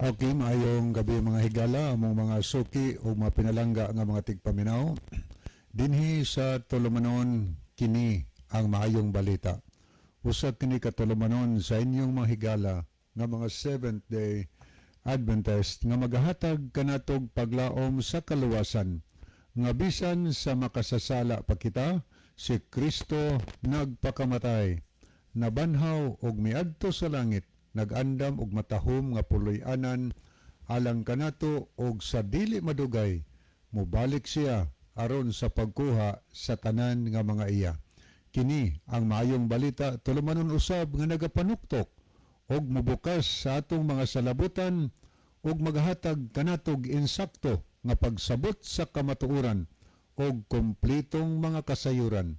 Okay, maayong gabi, mga higala, among mga suki o mga pinalangga nga mga tigpaminaw. Dinhi sa Tulumanon, kini ang maayong balita. Usa kini ka tulumanon sa inyong mga higala nga mga Seventh Day Adventist nga magahatag kanatog paglaom sa kaluwasan nga bisan sa makasasala pa kita, si Kristo nagpakamatay, nabanhaw og miadto sa langit, nagandam og matahom nga puloy-anan alang kanato, og sa dili madugay mobalik siya aron sa pagkuha sa tanan nga mga iya. Kini ang maayong balita, tulumanon usab nga nagapanuktok og mobukas sa atong mga salabutan ug magahatag kanatog insakto nga pagsabot sa kamatuoran og kompletong mga kasayuran,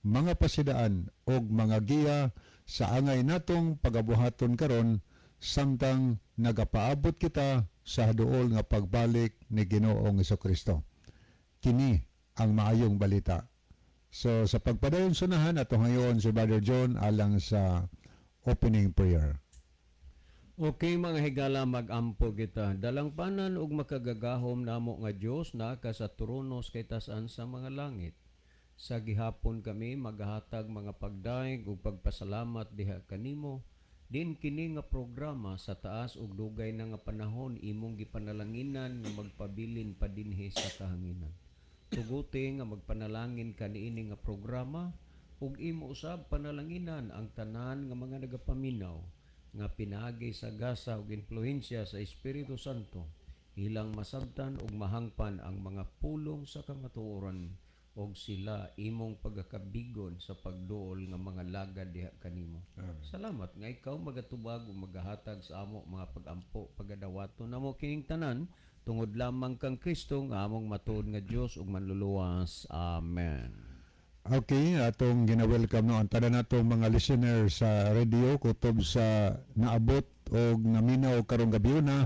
mga pasidaan og mga giya sa angay natong pagabuhaton karon samtang nagapaabot kita sa duol nga pagbalik ni Ginoong Kristo. Kini ang maayong balita. So sa pagpadayon sunahan ato ngayon si Brother John alang sa opening prayer. Okay, mga higala, magampo kita. Dalangpanan ug makagagahom namo nga Dios na ka sa trono sa kitasan sa mga langit. Sa gihapon kami magahatag mga pagdayeg ug pagpasalamat diha kanimo. Din kini nga programa sa taas ug dugay na nga panahon imong gipanalanginan nga magpabilin pa dinhi sa kahanginan. Tuguti nga magpanalangin kaniini nga programa ug imo usab panalanginan ang tanan nga mga nagapaminaw nga pinaagi sa gasa ug impluwensya sa Espiritu Santo ilang masabtan ug mahangpan ang mga pulong sa kamatuoran og sila imong pagakabigon sa pagduol nga mga lagad diha kanimo. Salamat nga ikaw magatubag ug magahatag sa amo mga pagampo. Pagadawaton namo kining tanan tungod lamang kang Kristo nga among matuod nga Dios ug manluluwas. Amen. Okay, atong gina-welcome, no, ang tanan natong mga listener sa radio kutob sa naabot og naminaw karong gabi na.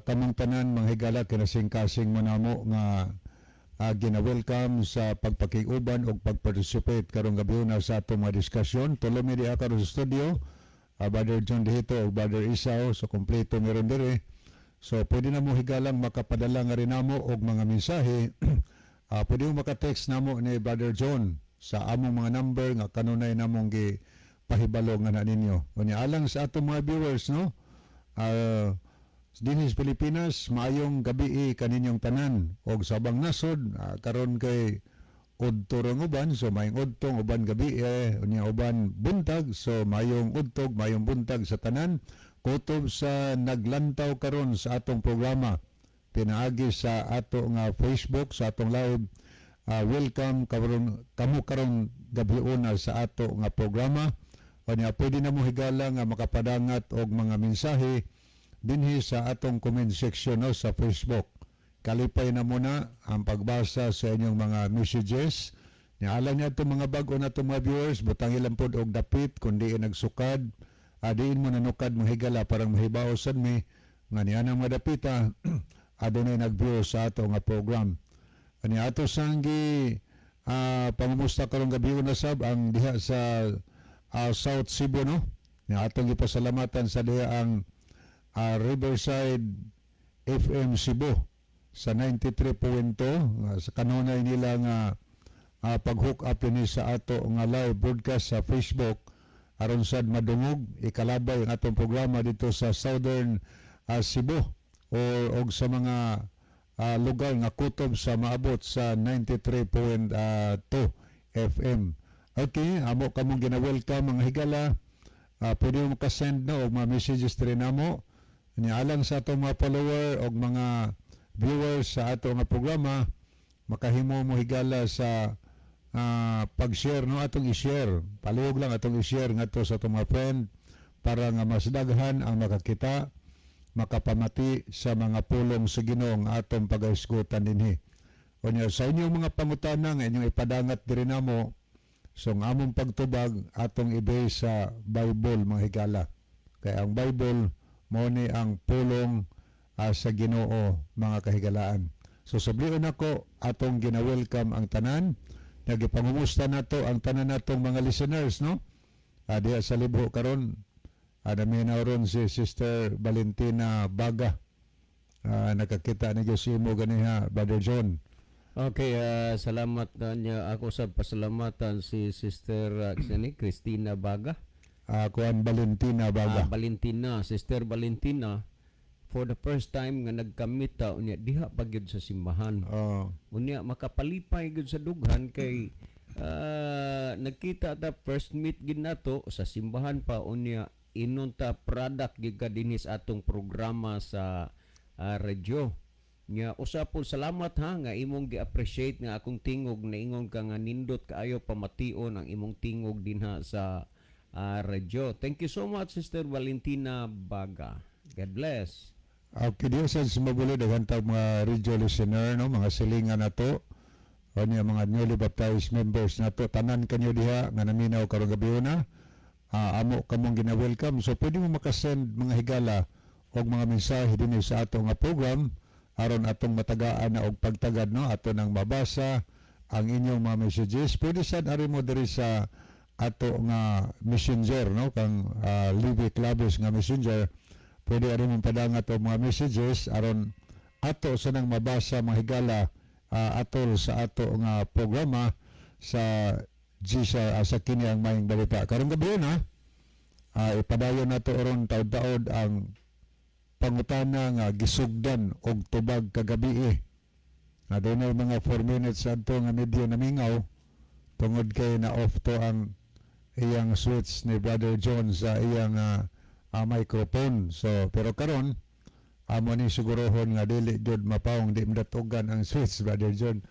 Kamong tanan, mga higala, kinasing-kasing mo namo nga gina-welcome sa pagpakiuban og pagparticipate karong gabi na sa atong mga diskusyon. Tulo mi diha karon sa studio, Brother John Dihito ug Brother Isao, so kompleto meron dire. So pwede na mo, higalang, makapadala nga rin namo og mga mensahe. Pwede mo maka-text namo ni Brother John sa among mga number nga kanunay namong gi pahibalo nga na ninyo. Unya alang sa atong mga viewers, no? Dinhi sa Pilipinas, maayong gabi kaninyong tanan og sa ubang nasod, karon kay udto rang uban, so maayong udtong uban gabi eh, unya uban buntag, so maayong udtog, maayong buntag sa tanan kutob sa naglantaw karon sa atong programa pinaagi sa ato nga Facebook sa atong live. Welcome karon kamo karong gabi una sa ato nga programa. Unya pwede na mo, higala, nga makapadangat og mga mensahe dinhi sa atong comment section, no, sa Facebook. Kalipay na muna ang pagbasa sa inyong mga messages. Nya alang niya itong mga bag-o na itong mga viewers, butang ilang pod og dapit kung diin nagsukad. Diin mo nanukad, mga higala, parang mahibaw sad mi nga niya nang mga dapita adunay nag-view sa ato nga program. Ani ato sanggi pangumusta karong gabi na sab ang diha sa South Cebu, no. Nya atong gipasalamatan sa diha ang Riverside FM Cebu sa 93.2 sa kanunay nila nga pag-hook up ini sa ato nga live broadcast sa Facebook aron sad madungog ikalabay ang atong programa dito sa Southern Cebu or og sa mga lugar nga kutob sa maabot sa 93.2 FM. Okay, amo kamong gina-welcome, mga higala. Pwede mo makasend, no, og mga messages diri namo. Nya alang sa atong mga follower og mga viewers sa ato nga programa, makahimo mo, higala, sa pag-share, no, atong i-share. Palihog lang atong i-share ngadto sa atong mga friend para nga mas daghan ang makakita, makapamati sa mga pulong sa Ginoo nga atong pagahisgutan dinhi. Unya sa inyong mga pangutana nga inyong ipadangat diri namo, so ang among pagtubag atong i-base sa Bible, mga higala. Kaya ang Bible mao ni ang pulong sa Ginoo, mga kahigalaan. So sublion nako atong gina-welcome ang tanan. Nagipangumusta nato ang tanan natong mga listeners, no? Diha sa libro karon. Naminaw ron si Sister Valentina Baga. Nakakita ni Diyos imo ganiha, Brother John. Okay, salamat na niya ako sa pasalamatan si Sister ni Christina Baga. Kuan Valentina Baga. Valentina, Sister Valentina, for the first time nga nagkamita unya diha pa gyud sa simbahan. Unya makapalipay gyud sa dughan kay nagkita ta, first meet gid nato sa simbahan pa, unya inon ta product gyud ka dinhi sa atong programa sa radyo. Nya usa po, salamat ha nga imong gi-appreciate nga akong tingog, naingon ka nga nindot kaayo pamation ang imong tingog dinha sa radyo. Thank you so much, Sister Valentina Baga. God bless. Okay, diyo sa Mabuli, daghan tag mga radio listener, no, mga silingan nato. O niya, mga newly baptized members nato, tanan kanyo diha nga naminaw karong gabi na. Amo kamong gina-welcome. So pwede mo makasend, mga higala, og mga mensahe dinhi sa ato nga program aron atong matagaan na og pagtagad, no, ato nang mabasa ang inyong mga messages. Pwede sad ari mo diri sa ato nga messenger, no, kang Libby Claves nga messenger, pwede ari mong padangat og mga messages aron ato sa nang mabasa, mga higala, atol sa ato nga programa sa GSA, sa kini ang Maayong Balita. Karong gabi na, ipadayon nato aron taod-taod ang pangutana nga gisugdan og tubag kagabi eh. Nga dunay mga 4 minutes adto nga medyo namingaw tungod kay na off to ang iyang switch ni Brother John sa iyang microphone. So pero karon amo ni sigurohon nga dili jud mapawong, di madatugan ang switch, Brother John.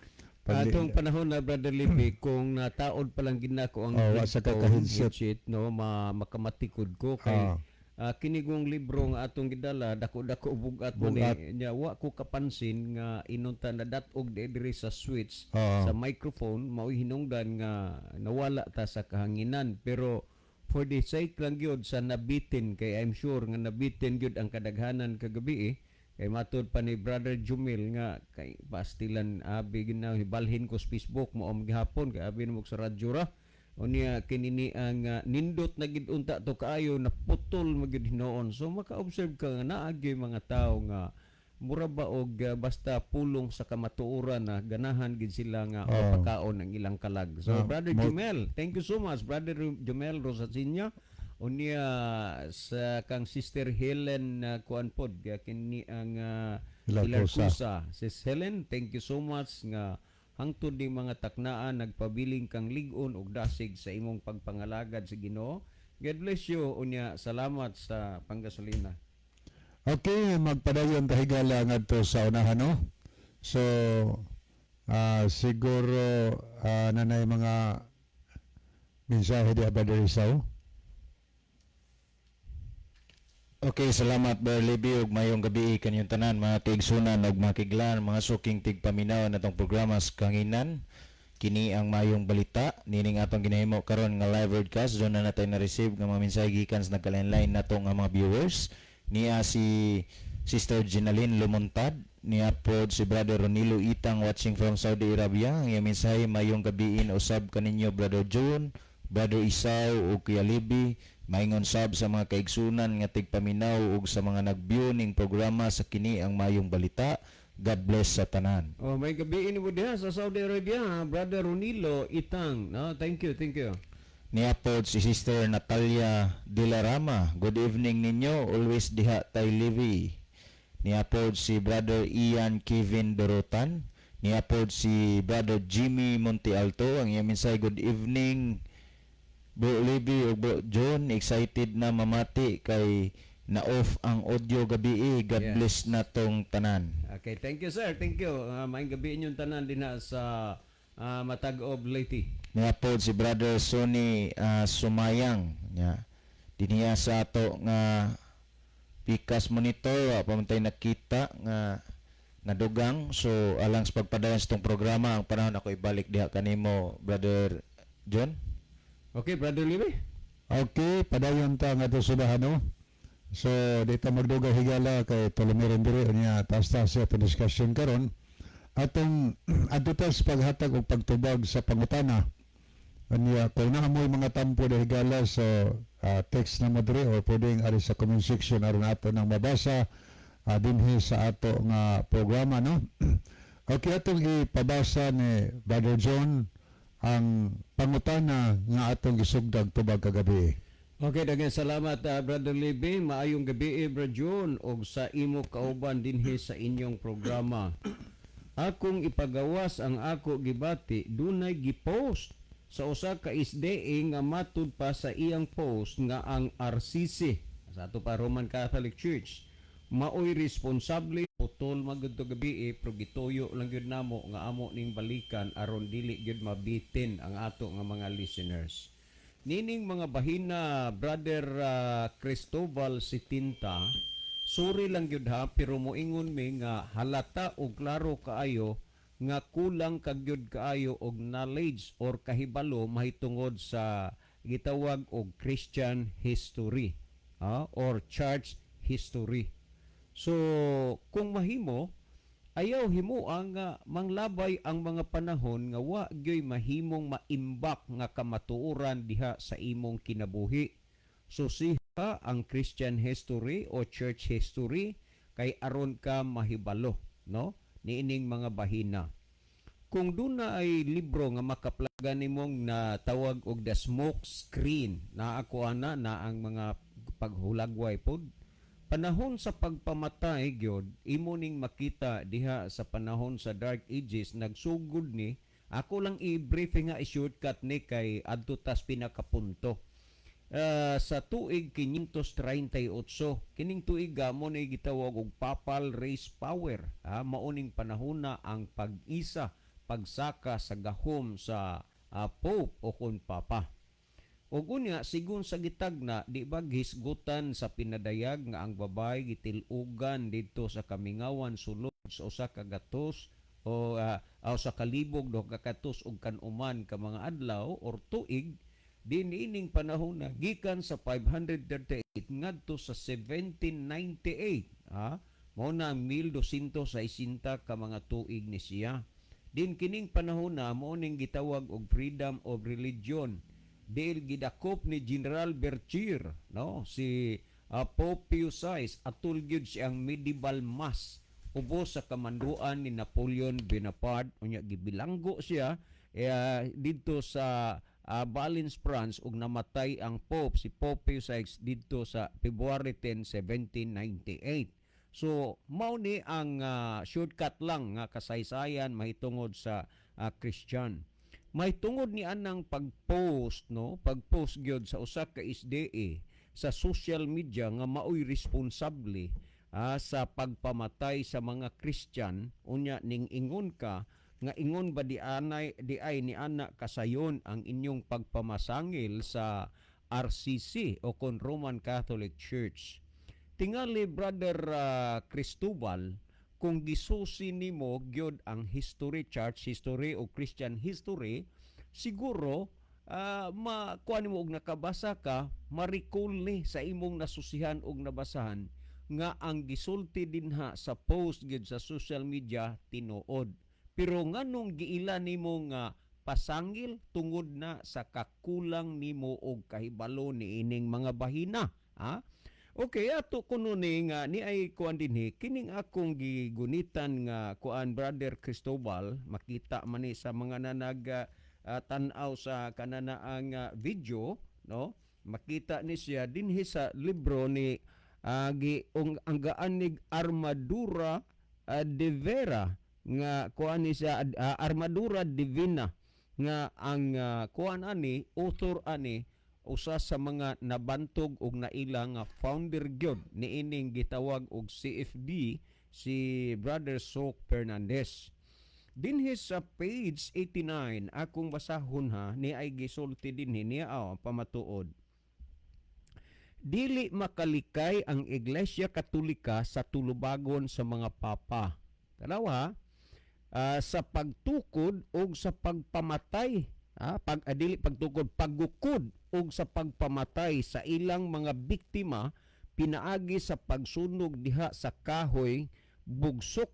Atong panahon na, Brother Libby, kung nataod pa lang ginako ang Oh, wa sa headphone, kaka-headset. Headset, no, makamatikod ko kay kinigong libro nga atong gidala, dako-dako bugat mo ni Bugat. nya wa ko kapansin nga inunta na datog di diri sa switch sa microphone, mao'y hinungdan nga nawala ta sa kahanginan. Pero for the sake lang gyud sa nabitin, kay I'm sure nga nabitin gyud ang kadaghanan kagabi eh, kay matud pa ni Brother Jumil nga kay pastilan abi ginaw balhin ko sa Facebook mo om gihapon kay abi mo sa radyo ra. Unya kinini ang nindot na gid unta to kaayo, naputol magyud hinuon. So maka-observe ka nga naa gyud mga tawo nga mura ba og basta pulong sa kamatuoran na ganahan gid sila nga mapakaon ang ilang kalag. So Brother Jumel, thank you so much, Brother Jumel Rosasinya. Unya sa kang Sister Helen kuan pod kini ang Hilarcosa. Hilarcosa. Sis Helen, thank you so much nga hangtod ning mga taknaan nagpabiling kang lig-on og dasig sa imong pagpangalagad sa Ginoo. God bless you. Unya salamat sa panggasolina. Okay, magpadayon ta, higala, ngadto sa unahan, no. So siguro nanay mga mensahe di Brother Isao. Okay, salamat, Brother Libby, ug mayong gabi kanyong tanan, mga kaigsunan ug mga kaiglan, mga suking tigpaminaw natong programa sa Kanginan. Kini ang Maayong Balita nining atong ginahimo karon nga live broadcast. Doon na natay na-receive nga mga mensahe gikan sa nagkalain-lain nato nga mga viewers. Niya si Sister Ginaline Lumontad, niya pod si Brother Ronilo Itang watching from Saudi Arabia. Ang iyang mensahe: "Mayong gabiin usab kaninyo, Brother John, Brother Isaw ug Kuya Libby. Maingon sab sa mga kaigsunan nga tigpaminaw ug sa mga nag-view ning programa sa kini ang Maayong Balita. God bless sa tanan." Oh, may gabi ini mo diha sa Saudi Arabia, ha, Brother Ronilo Itang. No, thank you, thank you. Niya pod si Sister Natalia De La Rama. "Good evening ninyo, always diha tay Levi." Niya pod si Brother Ian Kevin Dorotan. Niya pod si Brother Jimmy Montealto. Ang iyang mensahe: "Good evening, Bro Levi ug Bro John, excited na mamati kay na-off ang audio gabi. God bless na tong tanan." Okay, thank you, sir. Thank you. Maayong gabi inyong tanan dinha sa Matag-ob, Leyte. Niya pod si Brother Sonny Sumayang nya dinhiya sa ato nga Pikas monitor, wa pa man tay nakita nga nadugang. So alang sa pagpadayon sa itong programa, ang panahon ako ibalik diha kanimo, Brother John. Okay, Brother Libby. Okay, padayon ta ngadto sa unahan, no. So dito magdugay, higala, kay tulumiron diri unya taas-taas sa atong discussion karon. Atong adto ta sa paghatag og pagtubag sa pangutana. Unya kung naa mo'y mga tampo na, higala, so Text na mo diri or pwedeng ari sa comment section aron ato nang mabasa dinhi sa ato nga programa, no? Okay, atong ipabasa ni Brother John ang pangutana nga atong gisugdag tubag kagabi. Okay, daghang salamat, Brother Libby. Maayong gabi, Bro John, og sa imo kauban dinhi sa inyong programa. Akong ipagawas ang ako gibati, dunay gipost sa usa ka SDA nga matud pa sa iyang post nga ang RCC, sa ato pa Roman Catholic Church, maoy responsable. Putol magud to gabi eh, pero gituyo lang gyud namo nga amo ning balikan aron dili gyud mabitin ang ato nga mga listeners. Nining mga bahina, Brother Cristobal Sitinta, sorry lang gyud ha, pero moingon mi nga halata og klaro kaayo nga kulang ka gyud kaayo og knowledge or kahibalo mahitungod sa gitawag og Christian history or church history. So, kung mahimo, ayaw himo ang manglabay ang mga panahon nga wa gyoy mahimong maimbak nga kamatuoran diha sa imong kinabuhi. So siha ang Christian history o church history kay aron ka mahibalo, no, niining mga bahina. Kung duna ay libro nga makaplaga nimong na tawag og The Smoke Screen na ako ana na ang mga paghulagway pod panahon sa pagpamatay gyud imo ning makita diha sa panahon sa Dark Ages nagsugod ni. Ako lang i-briefing nga, i-shortcut ni kay adto tas pinakapunto. Sa tuig 538, kining tuig mo ni gitawag og papal race power, ha, mauning panahona ang pag-isa, pagsaka sa gahom sa pope o kon papa. Ug unya, sigon sa gitagna, di ba gisgutan sa pinadayag nga ang babae gitil-ugan didto sa kamingawan sulod sa 100 o sa kalibog 200 og kanuman ka mga adlaw or tuig din ining panahon na gikan sa 538 ngadto sa 1798, ha, mao na ang 1260 ka mga tuig ni siya. Din kining panahon na mao ning gitawag og freedom of religion dahil gidakop ni General Berthier, no, si Pope Pius VI, atul gyud siyang medieval mass ubos sa kamanduan ni Napoleon Bonaparte. Unya gibilanggo siya didto sa Valence, France, ug namatay ang Pope, si Pope Pius VI, didto sa February 10, 1798. So mao ni ang shortcut lang nga kasaysayan mahitungod sa Christian. May tungod ni anang pag-post, no, pag-post gyud sa usa ka SDA sa social media nga maoy responsable sa pagpamatay sa mga Christian, unya ning ingon ka nga ingon ba di anay di ay ni ana kasayon ang inyong pagpamasangil sa RCC o kon Roman Catholic Church. Tingali, Brother Cristobal, kung gisusi nimo gyud ang history, church history o Christian history, siguro makuha nimo og nakabasa ka, ma-recall ni sa imong nasusihan og nabasahan nga ang gisulti dinha sa post gyud sa social media tinuod. Pero nganong giila nimo nga pasangil tungod na sa kakulang nimo og kahibalo niining mga bahina, ha? Okay, ato kuno ni nga ni ay kuan dinhi kining akong gigunitan nga kuan, Brother Cristobal, makita man ni sa mga nanag tan-aw sa kananaang video, no, makita ni siya dinhi sa libro ni gi ung, anggaan nig Armadura de Vera nga kuan ni siya, Armadura Divina, nga ang kuan ani, author ani, usa sa mga nabantog og naila nga founder gyud niining gitawag og CFD, si Brother Sok Fernandez. Dinhi sa page 89 akong basahon ha, ni ay gisulti dinhi niya ang pamatuod. Dili makalikay ang Iglesia Katolika sa tulubagon sa mga papa. Tanawa sa pagtukod o sa pagpamatay, pag dili pagtukod, paggukod og sa pagpamatay sa ilang mga biktima pinaagi sa pagsunog diha sa kahoy bugsok.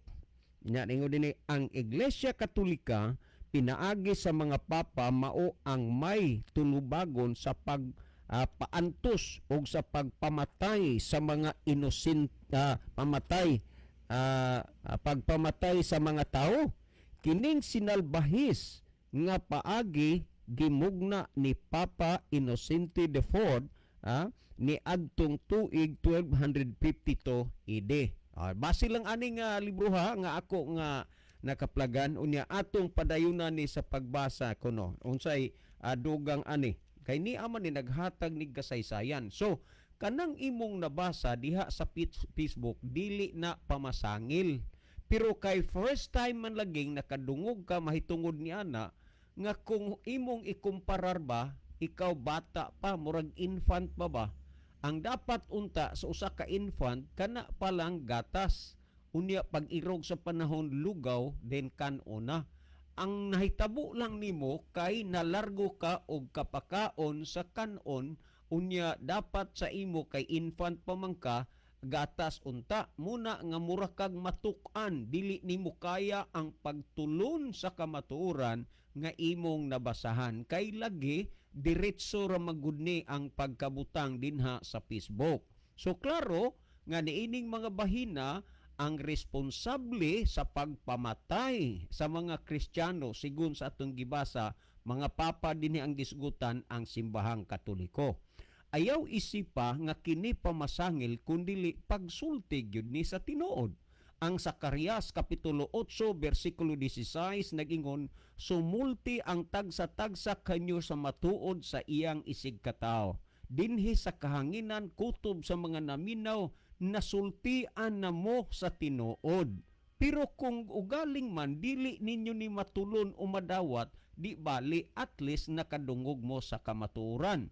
Nya ingon dinhi, ang Iglesia Katolika pinaagi sa mga papa mao ang may tulubagon sa pag paantos og sa pagpamatay sa mga innocent, pamatay pagpamatay sa mga tao. Kining sinalbahis nga paagi gimugna ni Papa Innocente IV ni adtong tuig 1252 AD. Base lang ani nga libro ha, nga ako nga nakaplagan. Unya atong padayunan ni sa pagbasa kuno unsay dugang ani, kay ni ama ni naghatag ni kasaysayan. So kanang imong nabasa diha sa Facebook, dili na pamasangil, pero kay first time man laging nakadungog ka mahitungod ni ana, nga kung imong ikumparar ba, ikaw bata pa, murag infant pa ba. Ang dapat unta sa usa ka infant, kana pa lang gatas, unya pag irog sa panahon, lugaw, then kan-ona. Ang nahitabo lang nimo kay nalargo ka og kapakaon sa kanon. Unya dapat sa imo kay infant pa man ka, gatas unta muna, nga mura kag matuk-an, dili nimo kaya ang pagtulon sa kamatuoran nga imong nabasahan, kay lagi diretso ra magud ni ang pagkabutang dinha sa Facebook. So klaro nga niining mga bahina ang responsable sa pagpamatay sa mga Kristiyano, sigon sa atong gibasa, mga papa dinhi ang gisgutan, ang Simbahang Katoliko. Ayaw isipa nga kini pamasangil, kundili pagsulti gyud ni sa tinuod. Ang Sakarias kapitulo 8 bersikulo 16 nagingon, "Sumulti ang tagsa-tagsa kanyo sa matuod sa iyang isigkatao." Dinhi sa kahanginan, kutob sa mga naminaw, nasultian na mo sa tinuod. Pero kung ugaling man dili ninyo ni matulon o madawat, di bali, at least nakadungog mo sa kamatuoran.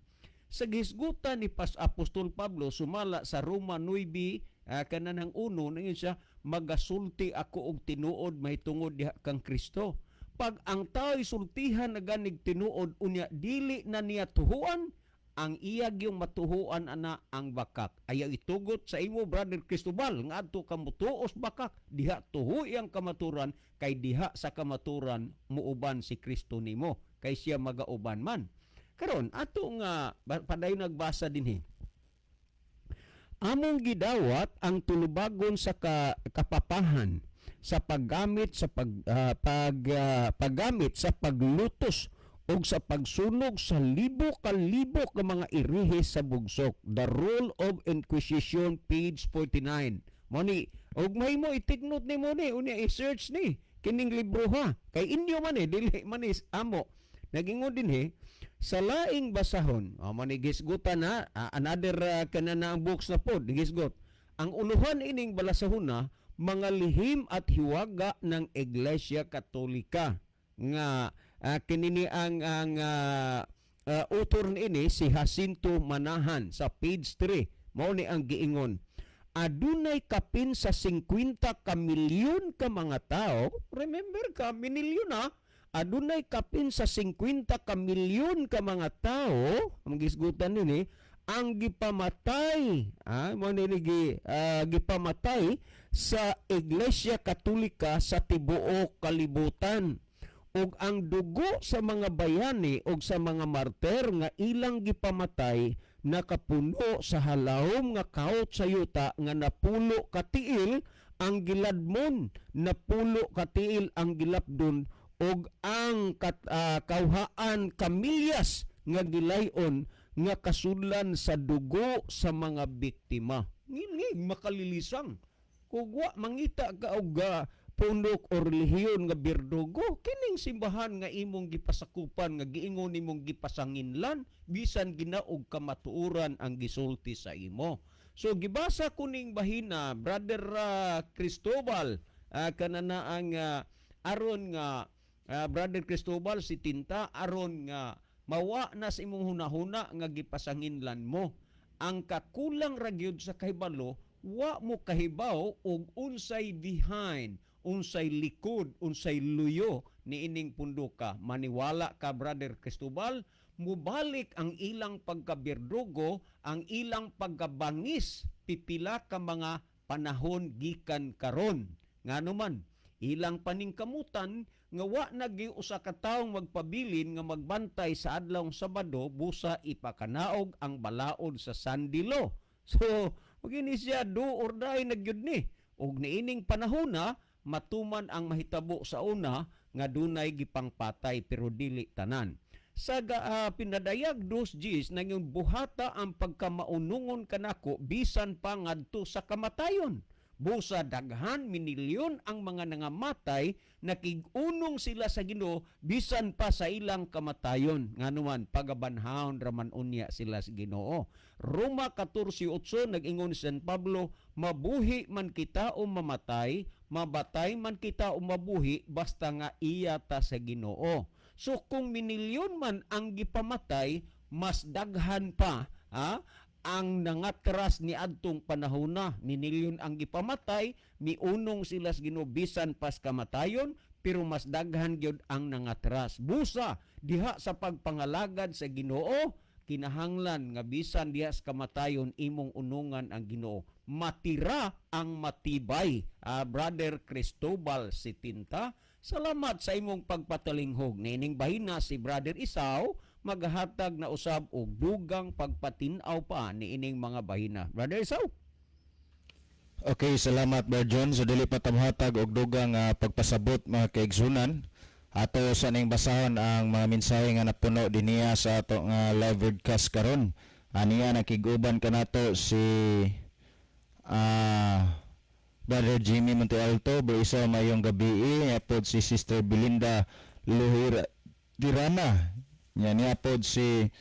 Sa gisgutan ni Pas Apostol Pablo sumala sa Roma 9 kananang uno, ningon siya, "Magasulti ako og tinuod mahitungod diha kang Kristo." Pag ang tao sultihan na ganig tinuod, unya dili na niya tuhuan, ang iya gyung matuhuan ana ang bakak. Ayaw itugot sa imo, Brother Cristobal, nga adto ka motuos bakak. Diha tuhui ang kamaturan, kay diha sa kamaturan muuban si Kristo nimo, kay siya magauban man. Karon ato nga padayon nagbasa dinhi. Among gidawat ang tulubagon sa kapapahan sa paggamit sa pag, ah, pag ah, paggamit sa paglutos ug sa pagsunog sa libo ka libo ka mga irihe sa bugsok. The Role of Inquisition, page 49. Mo ni og mahimo i-take note nimo ni, unya i-search ni kining libro ha, kay inyo man eh, dili man is amo. Nagingon dinhi sa laing basahon, oh, mo ni gisgutan na another kana na ang books na pod gisgot. Ang uluhan ining balasahon na Mga Lihim at Hiwaga ng Iglesia Katolika, nga kinini ang author niini si Jacinto Manahan. Sa page 3, mao ni ang giingon, adunay kapin sa 50 ka milyon ka mga tao. Remember ka minilyon na, adunay kapin sa 50 ka milyon ka mga tao ang gisgutan nini ang gipamatay, mo ni gipamatay sa Iglesia Katolika sa tibuok kalibutan, ug ang dugo sa mga bayani ug sa mga martir nga ilang gipamatay nakapuno sa halawom nga kaot sa yuta, nga napulo ka tiil ang giladmon, napulo ka tiil ang gilapdon, ug ang kawhaan ka milyas nga gilayon nga kasudlan sa dugo sa mga biktima. Ngilngig makalilisang. Kung wa mangita ka og pundok o relihiyon nga birdugo, kining simbahan nga imong gipasakupan, nga giingon nimong gipasanginlan, bisan ginaog kamatuoran ang gisulti sa imo. So gibasa ko ning bahina, Brother Cristobal, kanana ang aron nga Brother Cristobal si Tinta, aron nga mawa na sa imong hunahuna nga gipasanginlan mo. Ang kakulang ra gyud sa kahibalo, wa mo kahibaw og unsay behind, unsay likod, unsay luyo niining punduka. Maniwala ka, Brother Cristobal, mubalik ang ilang pagkabirdugo, ang ilang pagkabangis pipila ka mga panahon gikan karon. Ngano man, ilang paningkamutan Nga wa na gyud usa ka tawo magpabilin nga magbantay sa adlawng Sabado busa ipakanaog ang balaod sa Sunday law. So, magini siya, do or die na gyud ni. Og niining panahona matuman ang mahitabo sa una nga dunay gipangpatay pero dili tanan. Sa pinadayag 2:10 nangyong buhata ang pagkamaunungon kanako bisan pa ngadto sa kamatayon. Busa daghan minilyon ang mga nangamatay, nakig-unong sila sa Ginoo bisan pa sa ilang kamatayon. Nganuman pagabanhaon raman unya sila sa Ginoo. Roma 14:8, nag-ingon si San Pablo, mabuhi man kita o mamatay, mabatay man kita o mabuhi, basta nga iya ta sa Ginoo. So kung minilyon man ang gipamatay, mas daghan pa ha, ang nangatras ni adtong panahona. Minilyon ang gipamatay, miunong sila sa Ginoo bisan pas kamatayon, pero mas daghan gyud ang nangatras. Busa diha sa pagpangalagad sa Ginoo, kinahanglan nga bisan diha sa kamatayon imong unungan ang Ginoo. Matira ang matibay. Brother Cristobal Sitinta, salamat sa imong pagpatalinghog. Niining bahina si Brother Isaw maghatag na usab og dugang pagpatin-aw pa niining mga bahina. Brother Isaw. Okay, salamat, Brother John. So dili pa ta mohatag og dugang pagpasabot, mga kaigsunan. Ato sa ning basahon ang mga mensahe nga napuno dinhiya sa ato nga live broadcast karon. Aniya nakig-uban kanato si Brother Jimmy Monte Alto, Bro Isa, mayong gabi. Niya si Sister Belinda Luhira Dirana. Nya niya pod si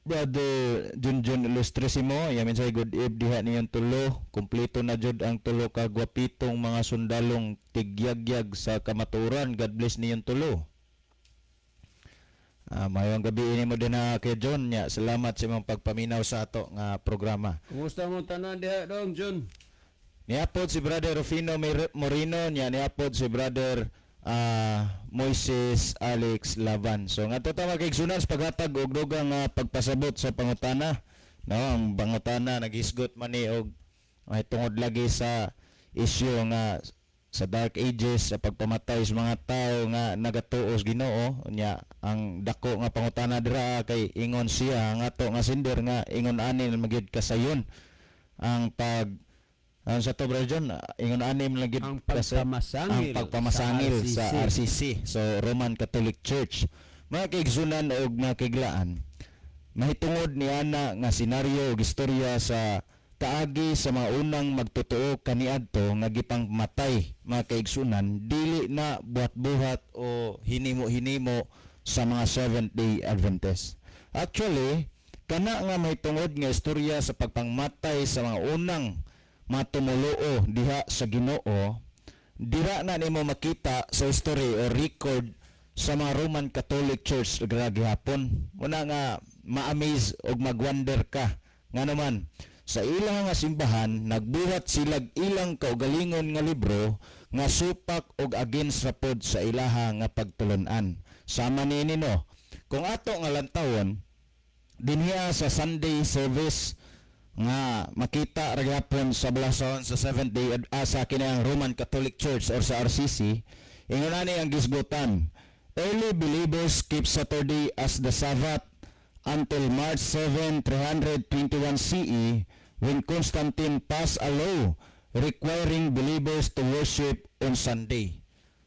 Brother Junjun Ilustrisimo, yamin say good eve diha niyang tulo. Kumpleto na jud ang tulo ka gwapitong mga sundalong tigyagyag sa kamatuoran. God bless niyang tulo. Mayong gabi ini mo din na kay John nya. Salamat sa imong pagpaminaw sa ato nga programa. Kumusta mo tanan diha dong, John? Niapod si Brother Rufino Morino nya, niapod si Brother Moises Alex Lavan. So ngadto ta, mga kaigsunan, sa paghatag og dugang pagpasabot sa pangutana. No, ang pangutana naghisgot man ni og ay tungod lagi sa issue nga sa Dark Ages, sa pagpamatay sa mga tao nga nagatuo sa Ginoo. Nya ang dako nga pangutana dira kay ingon siya ang ato nga sender nga ingon ani na magyud kasayon ang pag ang sa to, Brother John, ingon ani man gyud Ang pagpamasangil ang pagpamasangil sa sa RCC, so Roman Catholic Church. Mga kaigsunan og mga kaiglaan, mahitungod ni ana nga senaryo ug istorya sa kaagi sa mga unang magtotoo kaniadto nga gipangmatay, mga kaigsunan, dili na buhat-buhat o hinimo-hinimo sa mga Seventh Day Adventist. Actually, kana nga mahitungod nga istorya sa pagpangmatay sa mga unang matumuluo diha sa Ginoo, dira na nimo makita sa history o record sa mga Roman Catholic Church gra gihapon. Muna nga ma-amaze og mag-wonder ka nga naman sa ilang nga simbahan nagbuhat silag ilang kaugalingon nga libro nga supak og against ra pod sa ilaha nga pagtulun-an. Sama niini, no, kung ato nga lantawon dinhiya sa Sunday service nga makita ra gyapon sa balason sa Seventh Day sa kinahang Roman Catholic Church or sa RCC, ingon ani ang gisgutan: early believers keep Saturday as the Sabbath until March 7, 321 CE, when Constantine passed a law requiring believers to worship on Sunday.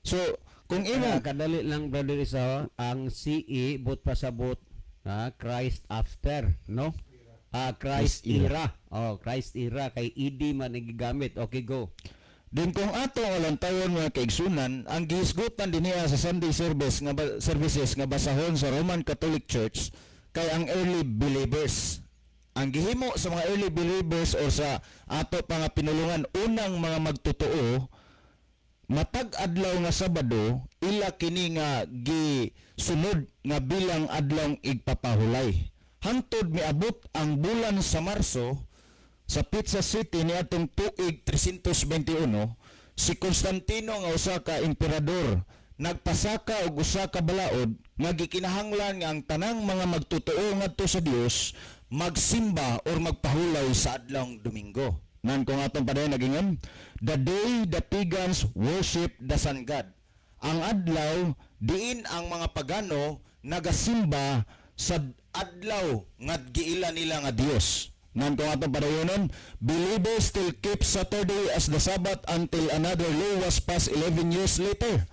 So kung imo Kadali lang, Brother Isa, ang CE but pasabot Christ after, no? Christ Christ era. era. Oh, Christ era kay AD man ang gigamit. Okay, go. Din kung ato ang lantawon, mga kaigsunan, ang gihisgutan dinhiya sa Sunday service nga services nga basahon sa Roman Catholic Church kay ang early believers. Ang gihimo sa mga early believers or sa ato pa nga pinulungan unang mga magtotoo, matag adlaw nga Sabado ila kini nga gisunod nga bilang adlawng igpapahulay. Hantod miabot ang bulan sa Marso sa Pizza City niadtong tuig 321, si Constantino nga usa ka emperador nagpasaka og usa ka balaod nga gikinahanglan nga ang tanang mga magtotoo ngadto sa Dios magsimba or magpahulay sa adlawng Domingo. Nan kung atong padayon nagingon, the day the pagans worship the sun god. Ang adlaw diin ang mga pagano nagasimba sa adlaw nga giila nila nga Dios. Nan kung atong padayonon, believers still keep Saturday as the Sabbath until another law was passed 11 years later.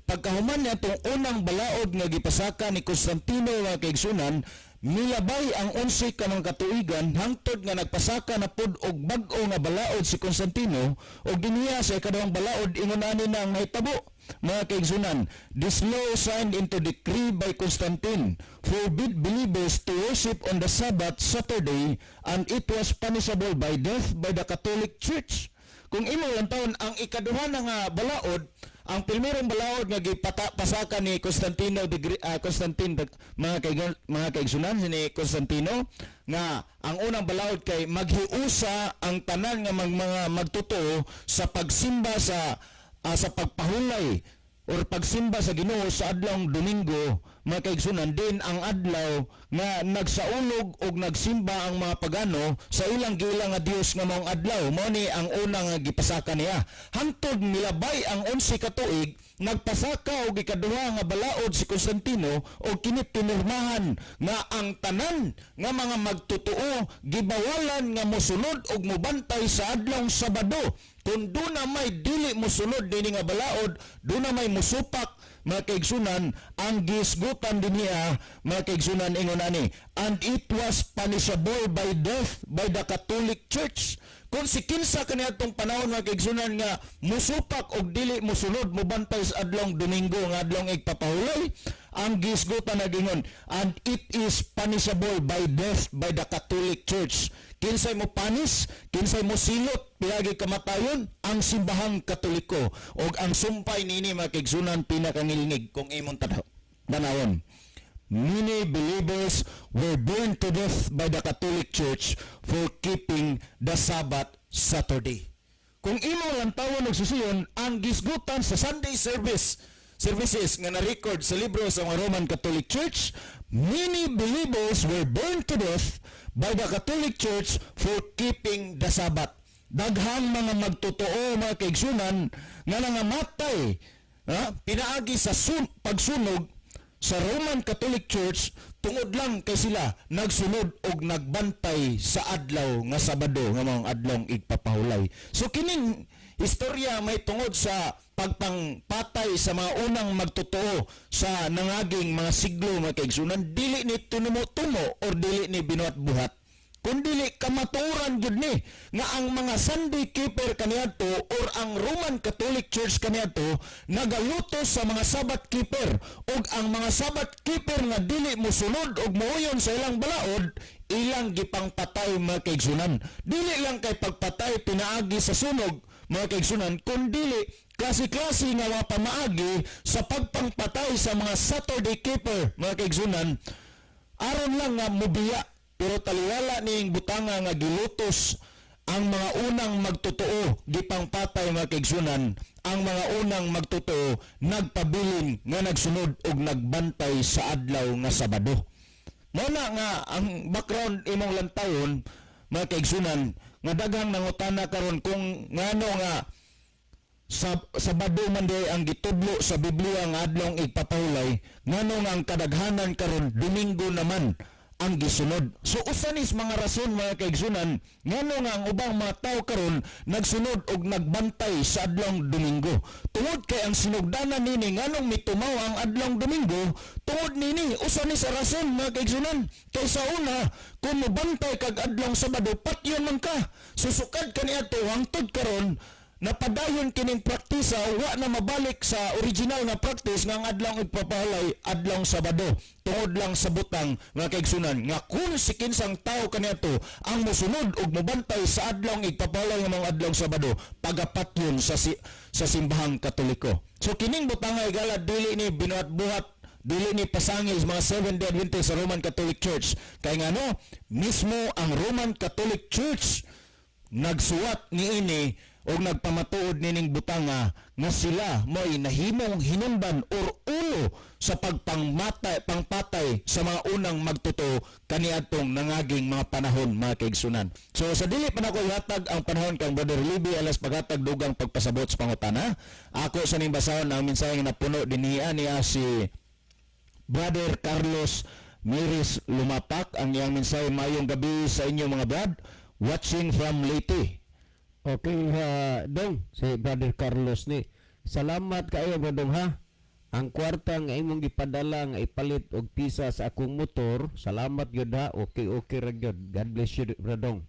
Pagkahuman niya itong unang balaod nga gipasaka ni Constantino, mga kaigsunan, milabay ang 11 ka mga katuigan hangtod nga nagpasaka na pud og bag-o nga balaod si Constantino, og dinhiya sa ikaduhang balaod, ingon ani na ang nahitabo, mga kaigsunan. This law, signed into decree by Constantine, forbid believers to worship on the Sabbath Saturday, and it was punishable by death by the Catholic Church. Kung imo lantawon ang ikaduha na nga balaod, ang primerong balaod nga gipasaka ni Constantino de Constantine, mga kaigsunan, ni Constantino nga ang unang balaod kay maghiusa ang tanan nga mga magtotoo sa pagsimba sa pagpahulay or pagsimba sa Ginoo sa adlawng Domingo, mga kaigsunan, din ang adlaw nga nagsaulog og nagsimba ang mga pagano sa ilang giila nga Dios nga maong adlaw. Mao ni ang una nga gipasaka niya. Hangtod milabay ang 11 ka tuig, nagpasaka og ikaduha nga balaod si Constantino, og kini pinirmahan nga ang tanan nga mga magtotoo gibawalan nga mosunod og mobantay sa adlawng Sabado. Kung duna may dili mosunod dinhi nga balaod, duna may musupak, mga kaigsunan, ang gisgutan dinhiya, mga kaigsunan, ingon ani, and it was punishable by death by the Catholic Church. Kung si kinsa kaniadtong panahon, mga kaigsunan, nga musupak og dili mosunod, mobantay sa adlawng Domingo nga adlawng igpapahulay, ang gisgutan nagingon, and it is punishable by death by the Catholic Church. Kinsay mo panis, kinsay mo silot piyagi kamatayon? Ang Simbahang Katoliko. Og ang sumpay nini, mga kaigsunan, pinakangilngig kung imong tanawon. Many believers were burned to death by the Catholic Church for keeping the Sabbath Saturday. Kung imo lantawon og susiyon ang gisgutan sa Sunday services nga na-record sa libro sa mga Roman Catholic Church, many believers were burned to death by the Catholic Church for keeping the Sabbath. Daghang mga magtotoo, mga kaigsunan, nga nangamatay, ha, pinaagi sa pagsunog sa Roman Catholic Church tungod lang kay sila nagsunod og nagbantay sa adlaw nga Sabado nga maong adlawng igpapahulay. So kining istorya may tungod sa pagpangpatay sa mga unang magtotoo sa nangaging mga siglo, mga kaigsunan, dili ni tunumo-tumo or dili ni binuhat-buhat, kundili kamatuoran gyud ni nga ang mga Sunday keeper kaniadto or ang Roman Catholic Church kaniadto nagalutos sa mga Sabbath keeper, ug ang mga Sabbath keeper nga dili mosunod og mooyon sa ilang balaod, ilang gipangpatay, mga kaigsunan. Dili lang kay pagpatay pinaagi sa sunog, mga kaigsunan, kundili klase-klase nga mga pamaagi sa pagpangpatay sa mga Saturday keeper, mga kaigsunan, aron lang nga mubiya. Pero taliwala ning butanga nga gilutos ang mga unang magtotoo, gipangpatay, mga kaigsunan, ang mga unang magtotoo nagpabilin nga nagsunod og nagbantay sa adlaw nga Sabado. Mao na nga ang background imong lantawon, mga kaigsunan, nga daghang nangutana karon kung ngano nga sa Sabado man diay ang gitudlo sa Biblia nga adlawng igpapahulay, ngano nga ang kadaghanan karon Domingo naman ang gisunod. So usa ni sa mga rason, mga kaigsunan, ngano nga ang ubang mga tao karon nagsunod og nagbantay sa adlawng Domingo. Tungod kay ang sinugdanan nini, nganong mitumaw ang adlawng Domingo, tungod nini, usa ni sa rason, mga kaigsunan. Kay sa una, kung mobantay kag adlawng Sabado, patyon man ka. Susukad kaniadto hangtod karon napadayon kining praktisa, wa na mabalik sa original nga practice nga ang adlawng igpapahulay adlawng Sabado, tungod lang sa butang, mga kaigsunan, nga kung si kinsang tao kaniadto ang mosunod og mobantay sa adlawng igpapahulay nga mga adlawng Sabado, pagapatyon sa Simbahang Katoliko. So kining butang ay gala, dili ni binuhat-buhat, dili ni pasangil sa mga Seventh Day Adventist sa Roman Catholic Church, kay ngano mismo ang Roman Catholic Church nagsuwat niini. og nagpamatuod nining butanga nga sila mo'y nahimong hinungdan or ulo sa pagpangmatay pangpatay sa mga unang magtotoo kaniadtong nangaging mga panahon, mga kaigsunan. So sa dili pa nako ihatag ang panahon kang Brother Libby alas paghatag dugang pagpasabot sa pangutana, ako sa ning basahon ang mensahe nga napuno dinhiha niya si Brother Carlos Miris Lumapak. Ang iyang mensahe, "Mayong gabi sa inyo, mga brad, watching from Leyte." Okay, ha, dong, si Brother Carlos ni. Salamat kaayo, Brother, ha. Ang kwarta nga imong gipadala nga ipalit og pisa sa akong motor, salamat gyud ha. Okay ra gyud. God bless you, Brother.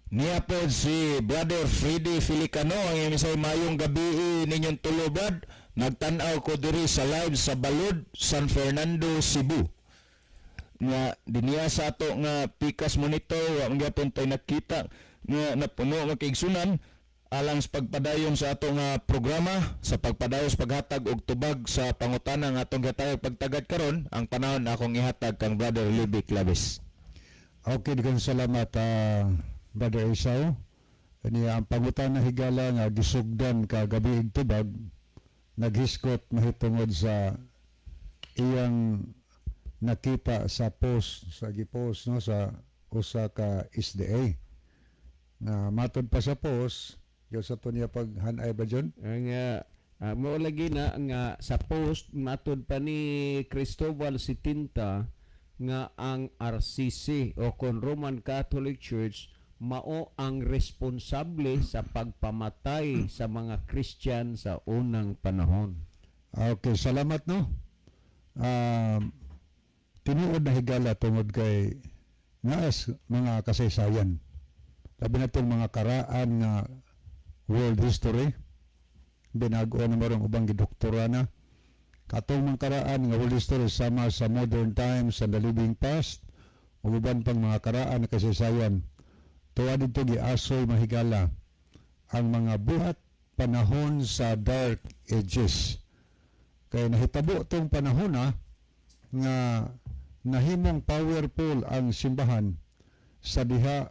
Niya po si Brother Freddy Filicano, ang iyang mensahe, "Mayong gabi ninyong tulo, brad. Nagtan-aw ko diri sa live sa Balud, San Fernando, Cebu." Nga dinhiya sa ato nga Pikas monitor, wa man gyapon tay nakita nga napuno, mga kaigsunan. Alang sa pagpadayon sa ato nga programa, sa pagpadayon sa paghatag og tubag sa pangutana nga atong gihatag pagtagad karon, ang panahon akong ihatag kang Brother Libby Claves. Okay, daghang salamat, Brother Esau. Ani ang pangutana, higala, nga gisugdan kagabi tubag, naghisgot mahitungod sa iyang nakita sa post, sa gipost, no, sa usa ka SDA. Nga matod pa sa post, yo sa to niya paghanay ba, John? Ang mao lagi na nga sa post, matud pa ni Cristobal Sitinta nga ang RCC o kon Roman Catholic Church mao ang responsable sa pagpamatay sa mga Christian sa unang panahon. Okay, salamat, no. Tinuod na, higala, tungod kay naas mga kasaysayan. Labi na itong mga karaan nga world history. Binago na marong ubang gidoktora na. Katong mga karaan nga world history sama sa modern times and the living past ug uban pang mga karaan na kasaysayan. Tuwa dito giasoy, mahigala, ang mga buhat panahon sa Dark Ages. Kay nahitabo tong panahon na nga nahimong powerful ang simbahan sa diha.